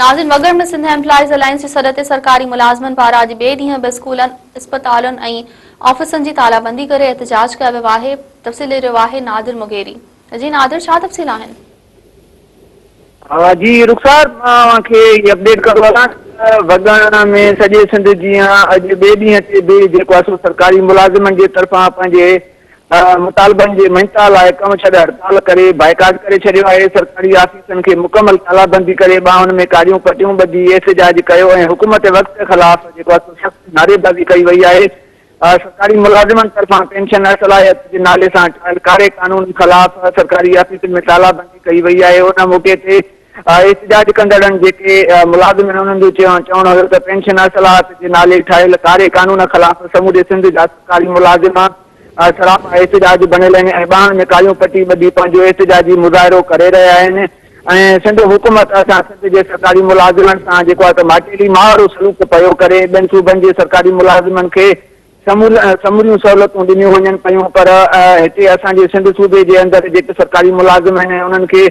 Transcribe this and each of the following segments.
ناظرين وڳڻ ۾ Sindh employees alliance جي سڏ تي سرڪاري ملازمن پاران اڄ ٻئي ڏينهن به اسڪولن، اسپتالن ۽ آفيسن جي تالا بندي ڪري احتجاج ڪيو ويو آهي، تفصيل ڏئي رهيو آهي نادر مغيري. جي نادر ڇا تفصيل آهن؟ جي رخسار مان اوهان کي هي اپڊيٽ ڪندو هلان ته وڳڻ ۾ سڄي سنڌ جيان اڄ ٻئي ڏينهن تي به جيڪو آهي سو سرڪاري ملازمن جي طرفان پنهنجي مطالبن جي مڃتا لاء ڪم ڇڏ هڙتال ڪري بائيڪاٽ ڪري ڇڏيو آهي، سرڪاري آفيسن کي مڪمل تالابندي ڪري ٻانهن ۾ ڪاريون پٽيون ٻڌي احتجاج ڪيو ۽ حڪومت وقت خلاف جيڪو آهي سو سخت نعريبازي ڪئي وئي آهي، سرڪاري ملازمن طرفان پينشن اصلاحيت جي نالي سان ٺاهيل ڪاري قانون خلاف سرڪاري آفيسن ۾ تالابندي ڪئي وئي آهي، ان موقعي تي احتجاج ڪندڙن جيڪي ملازم آهن انهن جو چوڻ هيو ته پينشن اصلاحات جي نالي ٺاهيل ڪاري قانون خلاف سموري سنڌ جا سرڪاري ملازم سراپا احتجاج بڻيل آهن ۽ ٻانهن ۾ ڪاريون پٽي ٻڌي پنهنجو احتجاجي مظاهرو ڪري رهيا آهن ۽ سنڌ حڪومت اسان سنڌ جي سرڪاري ملازمن سان جيڪو آهي ته ماٽيلي ماء وارو سلوڪ پيو ڪري ٻين صوبن جي سرڪاري ملازمن کي سموريون سهولتون ڏنيون وڃن پيون پر هتي اسان جي سنڌ صوبي جي اندر جيڪي سرڪاري ملازم آهن انهن کي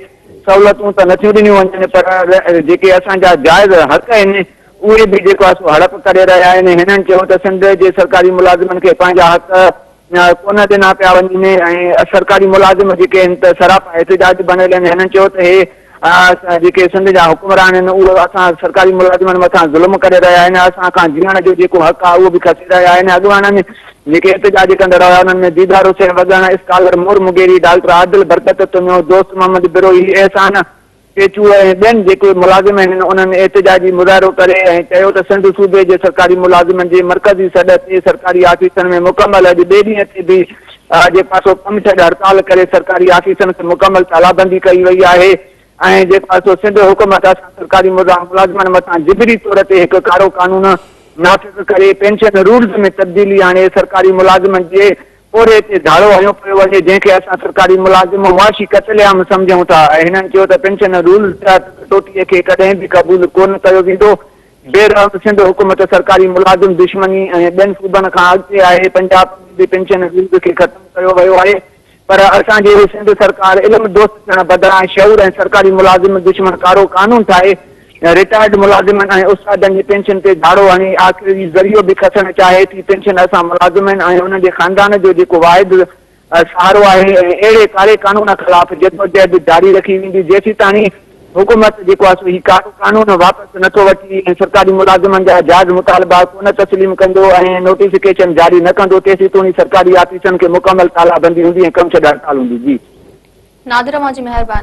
سهولتون ته نٿيون ڏنيون وڃن پر جيڪي اسان جا جائز حق آهن اهي به جيڪو آهي سو هڙپ ڪري رهيا آهن هنن چيو ته سنڌ جي سرڪاري ملازمن کي پنهنجا حق ڪونه ڏنا پيا وڃن ۽ سرڪاري ملازم جيڪي آهن ته سراپا احتجاج بڻيل آهن هنن چيو ته هي جيڪي سنڌ جا حڪمران آهن اهي اسان سرڪاري ملازمن مٿان ظلم ڪري رهيا آهن، اسان کان جيئڻ جو جيڪو حق آهي اهو به کسي رهيا آهن، اڳواڻن جيڪي احتجاج ڪندڙ هيا انهن ۾ ديدار حسين وڳڻ، اسڪالر مور مغيري، ڊاڪٽر عادل برڪت تنيو، دوست محمد بروهي، احسان پيچوهو ۽ ٻين جيڪي ملازم آهن انهن احتجاجي مظاهرو ڪري ۽ چيو ته سنڌ صوبي جي سرڪاري ملازمن جي مرڪزي سڏ تي سرڪاري آفيسن ۾ مڪمل اڄ ٻئي ڏينهن تي به جي پاسو ڪم ڇڏ هڙتال ڪري سرڪاري آفيسن کي مڪمل تالابندي ڪئي وئي آهي ۽ جيڪو آهي سو سنڌ حڪومت اسان سرڪاري ملازمن مٿان جبري طور تي هڪ ڪارو قانون نافذ ڪري پينشن رولز ۾ تبديلي آڻي سرڪاري ملازمن جي پورهيي تي ڌاڙو هنيو پيو وڃي جنهن کي اسان سرڪاري ملازم معاشي قتل عام سمجهون ٿا ۽ هنن چيو ته پينشن رولز تحت ڪٽوتي کي ڪڏهن به قبول ڪونه ڪيو ويندو بي رحم سنڌ حڪومت سرڪاري ملازم دشمني ۽ ٻين صوبن کان اڳتي آهي، پنجاب ۾ به پينشن رولز کي ختم ڪيو ويو آهي پر اسان جي سنڌ سرڪار علم دوست ٿيڻ بدران شعور ۽ سرڪاري ملازم دشمن ڪارو قانون ٺاهي رٽائرڊ ملازمن ۽ استادن جي پينشن تي ڌاڙو هڻي آخري ذريعو به کسڻ چاهي ٿي، پينشن اسان ملازمن ۽ انهن جي خاندان جو جيڪو واحد سهارو آهي ۽ اهڙي ڪاري قانون خلاف جدوجهد جاري رکي ويندي جيسيتاڻي حڪومت جيڪو آهي سو هي ڪارو قانون واپس نٿو وٺي ۽ سرڪاري ملازمن جا جائز مطالبا ڪونه تسليم ڪندو ۽ نوٽيفڪيشن جاري نه ڪندو تيسيتوڻي سرڪاري آفيسن کي مڪمل تالا بندي هوندي ۽ ڪم ڇڏ هڙتال هوندي جي. نادر اوهان جي مهرباني.